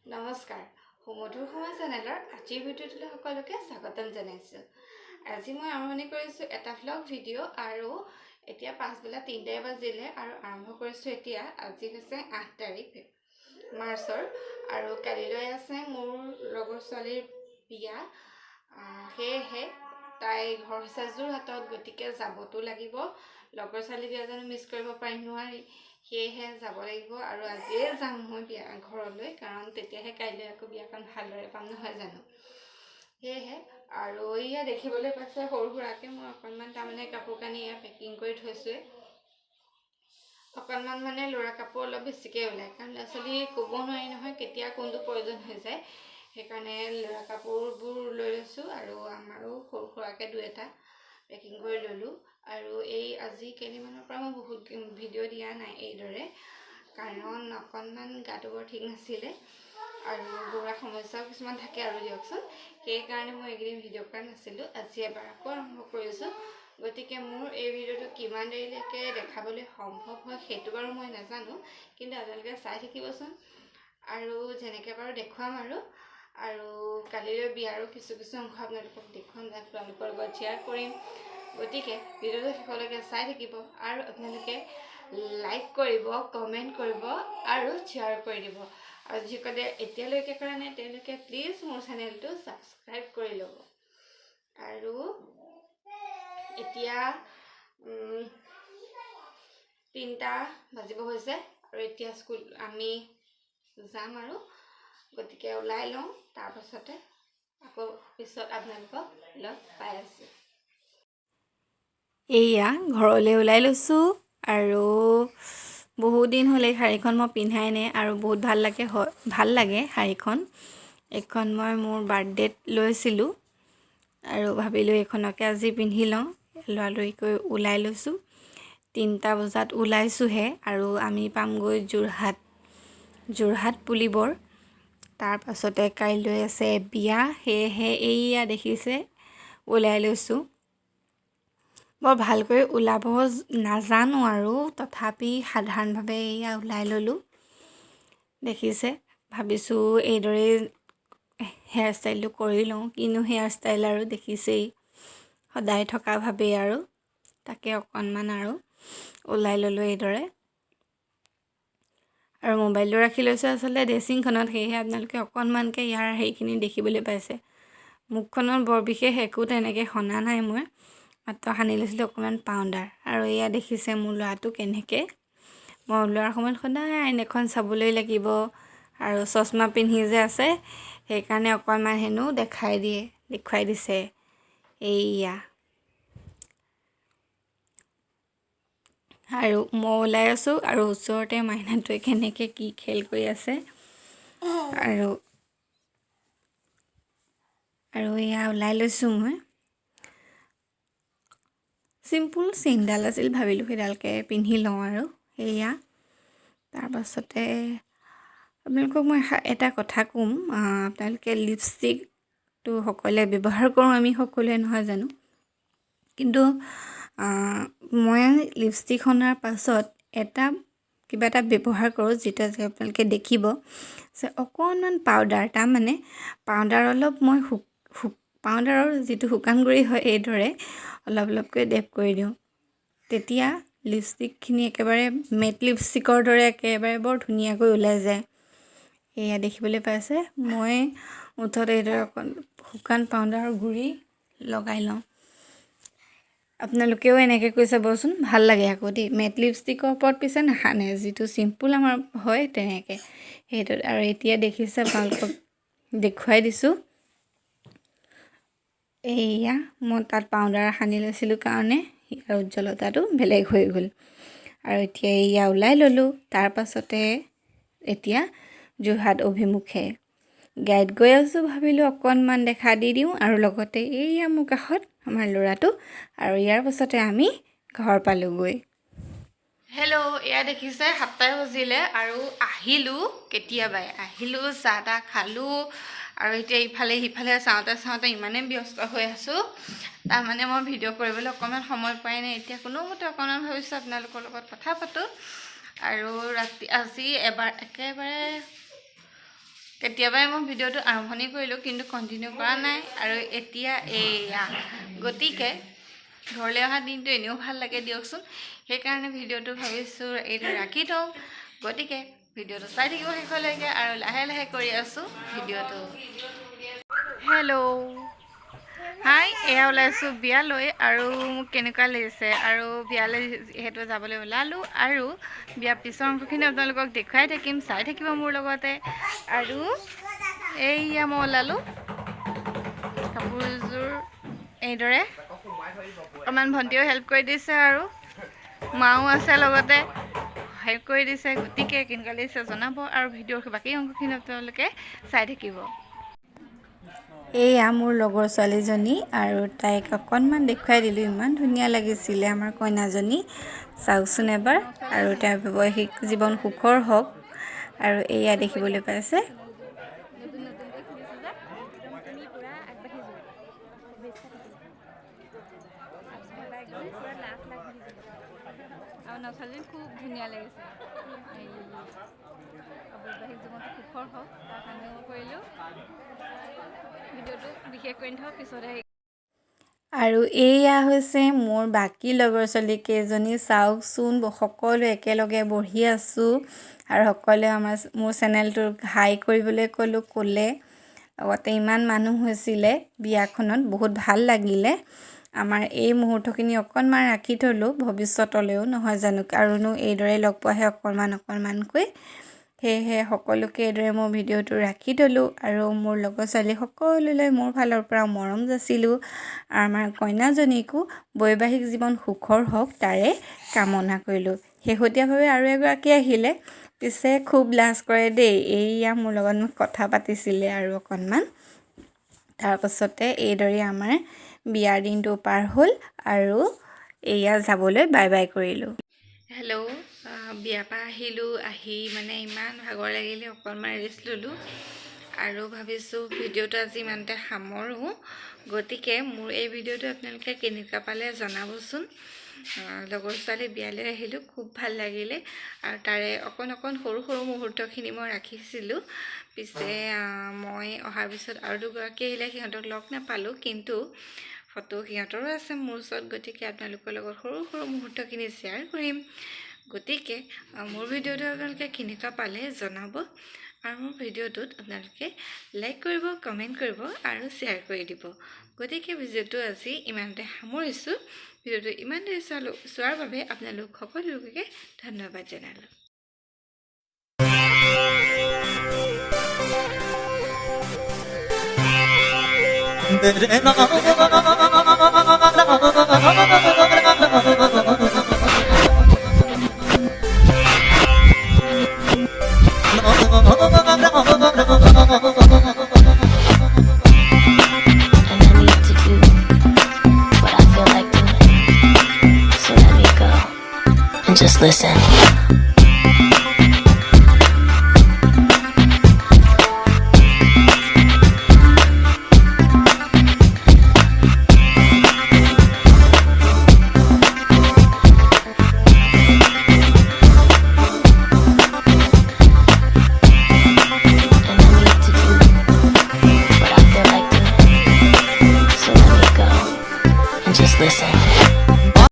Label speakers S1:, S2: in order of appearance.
S1: নমস্কাৰ, সুমধুৰ সময় চেনেলৰ আজিৰ ভিডিঅ'টোলৈ সকলোকে স্বাগতম জনাইছোঁ। আজি মই আৰম্ভণি কৰিছোঁ এটা ভ্লগ ভিডিঅ' আৰু এতিয়া পাছবেলা 3টাই বাজিলে আৰু আৰম্ভ কৰিছোঁ এতিয়া। আজি হৈছে 8 তাৰিখ মাৰ্চৰ আৰু কালিলৈ আছে মোৰ লগৰ ছোৱালীৰ বিয়া। সেয়েহে তাই ঘৰ হৈছে যোৰহাটত, গতিকে যাবতো লাগিব। লগৰ ছোৱালী বিয়া জানো মিছ কৰিব পাৰিম? নোৱাৰি। সেয়েহে যাব লাগিব আৰু আজিয়ে যাম মই বিয়া ঘৰলৈ, কাৰণ তেতিয়াহে কাইলৈ আকৌ বিয়াখন ভালদৰে পাম, নহয় জানো? সেয়েহে আৰু এয়া দেখিবলৈ পাইছে, সৰু সুৰাকৈ মই অকণমান তাৰমানে কাপোৰ কানি এয়া পেকিং কৰি থৈছোঁৱে। অকণমান মানে ল'ৰা কাপোৰ অলপ বেছিকৈ ওলায়, কাৰণ ল'ৰা ছোৱালী ক'ব নোৱাৰি নহয় কেতিয়া কোনটো প্ৰয়োজন হৈ যায়। সেইকাৰণে ল'ৰা কাপোৰবোৰ লৈ লৈছোঁ আৰু আমাৰো সৰু সুৰাকৈ দুই এটা পেকিং কৰি ল'লোঁ। আৰু এই আজি কেইদিনমানৰ পৰা মই বহুত ভিডিঅ' দিয়া নাই এইদৰে, কাৰণ অকণমান গাটো বৰ ঠিক নাছিলে আৰু ঘৰুৱা সমস্যাও কিছুমান থাকে আৰু দিয়কচোন। সেইকাৰণে মই এইকেইদিন ভিডিঅ' কৰা নাছিলোঁ। আজি এবাৰ আকৌ আৰম্ভ কৰিছোঁ। গতিকে মোৰ এই ভিডিঅ'টো কিমান দেৰিলৈকে দেখাবলৈ সম্ভৱ হয় সেইটো বাৰু মই নাজানো, কিন্তু আপোনালোকে চাই থাকিবচোন আৰু যেনেকৈ বাৰু দেখুৱাম আৰু কালিলৈ বিয়াৰো কিছু কিছু অংশ আপোনালোকক দেখুৱাম, আপোনালোকৰ লগত শ্বেয়াৰ কৰিম। গতিকে ভিডিঅ'টো শেষলৈকে চাই থাকিব আৰু আপোনালোকে লাইক কৰিব, কমেণ্ট কৰিব আৰু শ্বেয়াৰ কৰি দিব। আৰু যিসকলে এতিয়ালৈকে কৰা নাই, তেওঁলোকে প্লিজ মোৰ চেনেলটো ছাবস্ক্ৰাইব কৰি ল'ব। আৰু এতিয়া 3টা বাজিব হৈছে আৰু এতিয়া স্কুল আমি যাম আৰু গতিকে ওলাই লওঁ, তাৰপাছতে আকৌ পিছত আপোনালোকক লগ পাই আছোঁ।
S2: এয়া ঘৰলৈ ওলাই লৈছোঁ আৰু বহুত দিন হ'ল এই শাড়ীখন মই পিন্ধাই নাই আৰু বহুত ভাল লাগে, ভাল লাগে শাড়ীখন। এইখন মই মোৰ বাৰ্থডেত লৈছিলোঁ আৰু ভাবিলোঁ এইখনকে আজি পিন্ধি লওঁ। লৰালৰিকৈ ওলাই লৈছোঁ, 3টা বজাত ওলাইছোঁহে আৰু আমি পামগৈ যোৰহাট, যোৰহাট পুলিবৰ। তাৰপাছতে কাইলৈ আছে বিয়া, সেয়েহে এইয়া দেখিছে ওলাই লৈছোঁ। বৰ ভালকৈ ওলাব নাজানো আৰু তথাপি সাধাৰণভাৱে এয়া ওলাই ল'লোঁ। দেখিছে, ভাবিছোঁ এইদৰেই হেয়াৰ ষ্টাইলটো কৰি লওঁ। কিনো হেয়াৰ ষ্টাইল আৰু দেখিছেই, সদায় থকা ভাৱেই আৰু তাকে অকণমান আৰু ওলাই ল'লোঁ এইদৰে। আৰু মোবাইলটো ৰাখি লৈছোঁ আচলতে ড্ৰেছিংখনত, সেয়েহে আপোনালোকে অকণমানকৈ ইয়াৰ হেৰিখিনি দেখিবলৈ পাইছে। মুখখনত বৰ বিশেষ একো তেনেকৈ সনা নাই মই, মাত্ৰ সানি লৈছিলোঁ অকণমান পাউডাৰ। আৰু এয়া দেখিছে মোৰ ল'ৰাটো কেনেকৈ, মই ওলোৱাৰ সময়ত সদায় আইনাখন চাবলৈ লাগিব আৰু চশমা পিন্ধি যে আছে সেইকাৰণে অকণমান হেনো দেখাই দিয়ে, দেখুৱাই দিছে এইয়া। আৰু মই ওলাই আছোঁ আৰু ওচৰতে মাইনাটোৱে কেনেকৈ কি খেল কৰি আছে। আৰু আৰু এয়া ওলাই লৈছোঁ মই। চিম্পুল চেইনডাল আছিল, ভাবিলোঁ সেইডালকে পিন্ধি লওঁ আৰু সেয়া। তাৰপাছতে আপোনালোকক মই এটা কথা ক'ম, আপোনালোকে লিপষ্টিকটো সকলোৱে ব্যৱহাৰ কৰোঁ আমি সকলোৱে, নহয় জানো? কিন্তু মই লিপষ্টিক সনাৰ পাছত এটা কিবা এটা ব্যৱহাৰ কৰোঁ, যিটো আজি আপোনালোকে দেখিব যে অকণমান পাউডাৰ, তাৰমানে পাউডাৰ অলপ মই পাউডাৰৰ যিটো শুকান গুড়ি হয় এইদৰে অলপ অলপকৈ ডেপ কৰি দিওঁ, তেতিয়া লিপষ্টিকখিনি একেবাৰে মেট লিপষ্টিকৰ দৰে একেবাৰে বৰ ধুনীয়াকৈ ওলাই যায়। এয়া দেখিবলৈ পাইছে, মই ওঠত এইদৰে অকণ শুকান পাউডাৰৰ গুড়ি লগাই লওঁ। আপোনালোকেও এনেকৈ কৰি চাবচোন, ভাল লাগে আকৌ দেই। মেট লিপষ্টিকৰ ওপৰত পিছে নাসানে, যিটো চিম্পুল আমাৰ হয় তেনেকৈ সেইটোত। আৰু এতিয়া দেখিছে, আপোনালোকক দেখুৱাই দিছোঁ, এইয়া মই তাত পাউডাৰ সানি লৈছিলোঁ কাৰণে ইয়াৰ উজ্জ্বলতাটো বেলেগ হৈ গ'ল। আৰু এতিয়া এয়া ওলাই ল'লোঁ। তাৰপাছতে এতিয়া যোৰহাট অভিমুখে গাড়ীত গৈ আছোঁ, ভাবিলোঁ অকণমান দেখা দি দিওঁ। আৰু লগতে এইয়া মোৰ কাষত আমাৰ ল'ৰাটো। আৰু ইয়াৰ পাছতে আমি ঘৰ পালোঁগৈ।
S1: হেল্ল', এয়া দেখিছে 7টাই বাজিলে আৰু আহিলোঁ, কেতিয়াবাই আহিলোঁ, চাহ তাহ খালোঁ। আৰু এতিয়া ইফালে সিফালে চাওঁতে চাওঁতে ইমানেই ব্যস্ত হৈ আছোঁ, তাৰমানে মই ভিডিঅ' কৰিবলৈ অকণমান সময় পোৱাই নাই। এতিয়া কোনোমতে অকণমান ভাবিছোঁ আপোনালোকৰ লগত কথা পাতোঁ। আৰু ৰাতি আজি এবাৰ একেবাৰে কেতিয়াবাই মই ভিডিঅ'টো আৰম্ভণি কৰিলোঁ, কিন্তু কণ্টিনিউ কৰা নাই আৰু এতিয়া এয়া। গতিকে ঘৰলৈ অহা দিনটো এনেও ভাল লাগে দিয়কচোন, সেইকাৰণে ভিডিঅ'টো ভাবিছোঁ এইটো ৰাখি থওঁ। গতিকে ভিডিঅ'টো চাই থাকিব শেষলৈকে আৰু লাহে লাহে কৰি আছোঁ ভিডিঅ'টো। হেল্ল', হাই, এয়া ওলাইছোঁ বিয়ালৈ আৰু মোক কেনেকুৱা লাগিছে আৰু বিয়ালৈ যিহেতু যাবলৈ ওলালোঁ আৰু বিয়াৰ পিছৰ অংশখিনি আপোনালোকক দেখুৱাই থাকিম, চাই থাকিব মোৰ লগতে। আৰু এইয়া মই ওলালোঁ, কাপোৰযোৰ এইদৰে অকণমান ভণ্টিয়েও হেল্প কৰি দিছে আৰু মাও আছে লগতে হেল্প কৰি দিছে। গতিকে কেনেকুৱা লাগিছে জনাব আৰু ভিডিঅ'ৰ বাকী অংশখিনি আপোনালোকে চাই থাকিব।
S2: এয়া মোৰ লগৰ ছোৱালীজনী আৰু তাইক অকণমান দেখুৱাই দিলোঁ। ইমান ধুনীয়া লাগিছিলে আমাৰ কইনাজনী, চাওকচোন এবাৰ। আৰু তেওঁৰ বৈবাহিক জীৱন সুখৰ হওক। আৰু এয়া দেখিবলৈ পাইছে।
S1: নতুন নতুনকৈ খুলিছোঁ যে একদম তুমি পূৰা আগবাঢ়ি যোৱা, শুভেচ্ছা থাকিল। ছাবস্ক্ৰাইবাৰ একদম পূৰা লাখ লাখ বাঢ়ি যাব। আৰু ছোৱালীজনী খুব ধুনীয়া লাগিছে। এই বৈবাহিক জীৱনটো সুখৰ হওক তাৰ কাৰণেও কৰিলোঁ ভিডিঅ'টো, বিশেষ কৰি নাথাকোঁ, পিছতহে।
S2: আৰু এইয়া হৈছে মোৰ বাকী লগৰ ছোৱালীকেইজনী, চাওকচোন। সকলোৱে একেলগে বহি আছোঁ আৰু সকলোৱে মোৰ চেনেলটোক হাই কৰিবলৈ ক'লোঁ, ক'লে। লগতে ইমান মানুহ হৈছিলে বিয়াখনত, বহুত ভাল লাগিলে। আমাৰ এই মুহূৰ্তখিনি অকণমান ৰাখি থ'লোঁ ভৱিষ্যতলৈও, নহয় জানো? আৰুনো এইদৰে লগ পোৱাহে অকণমান অকণমানকৈ। সেয়েহে সকলোকে এইদৰে মই ভিডিঅ'টো ৰাখি থ'লোঁ আৰু মোৰ লগৰ ছোৱালী সকলোলৈ মোৰ ফালৰ পৰা মৰম যাচিলোঁ আৰু আমাৰ কইনাজনীকো বৈবাহিক জীৱন সুখৰ হওক তাৰে কামনা কৰিলোঁ। শেহতীয়াভাৱে আৰু এগৰাকী আহিলে, পিছে খুব লাজ কৰে দেই। এইয়া মোৰ লগত কথা পাতিছিলে আৰু অকণমান। তাৰপাছতে এইদৰে আমাৰ বিয়াৰ দিনটো পাৰ হ'ল আৰু এয়া যাবলৈ বাই বাই কৰিলোঁ।
S1: হেল্ল', বিয়াৰ পৰা আহিলোঁ। আহি মানে ইমান ভাগৰ লাগিলে, অকণমান ৰেষ্ট ল'লোঁ আৰু ভাবিছোঁ ভিডিঅ'টো আজি ইমানতে সামৰোঁ। গতিকে মোৰ এই ভিডিঅ'টো আপোনালোকে কেনেকুৱা পালে জনাবচোন। লগৰ ছোৱালী বিয়ালৈ আহিলোঁ, খুব ভাল লাগিলে আৰু তাৰে অকণ অকণ সৰু সৰু মুহূৰ্তখিনি মই ৰাখিছিলোঁ। পিছে মই অহাৰ পিছত আৰু দুগৰাকী আহিলে, সিহঁতক লগ নাপালোঁ, কিন্তু ফটো সিহঁতৰো আছে মোৰ ওচৰত। গতিকে আপোনালোকৰ লগত সৰু সৰু মুহূৰ্তখিনি শ্বেয়াৰ কৰিম। গতিকে মোৰ ভিডিঅ'টো আপোনালোকে কেনেকুৱা পালে জনাব আৰু মোৰ ভিডিঅ'টোত আপোনালোকে লাইক কৰিব, কমেণ্ট কৰিব আৰু শ্বেয়াৰ কৰি দিব। গতিকে ভিডিঅ'টো আজি ইমানতে সামৰিছোঁ। ভিডিঅ'টো ইমান দেৰি চালোঁ, চোৱাৰ বাবে আপোনালোক সকলোকে ধন্যবাদ জনালোঁ।
S3: And I need to do what I feel like doing. So let me go and just listen.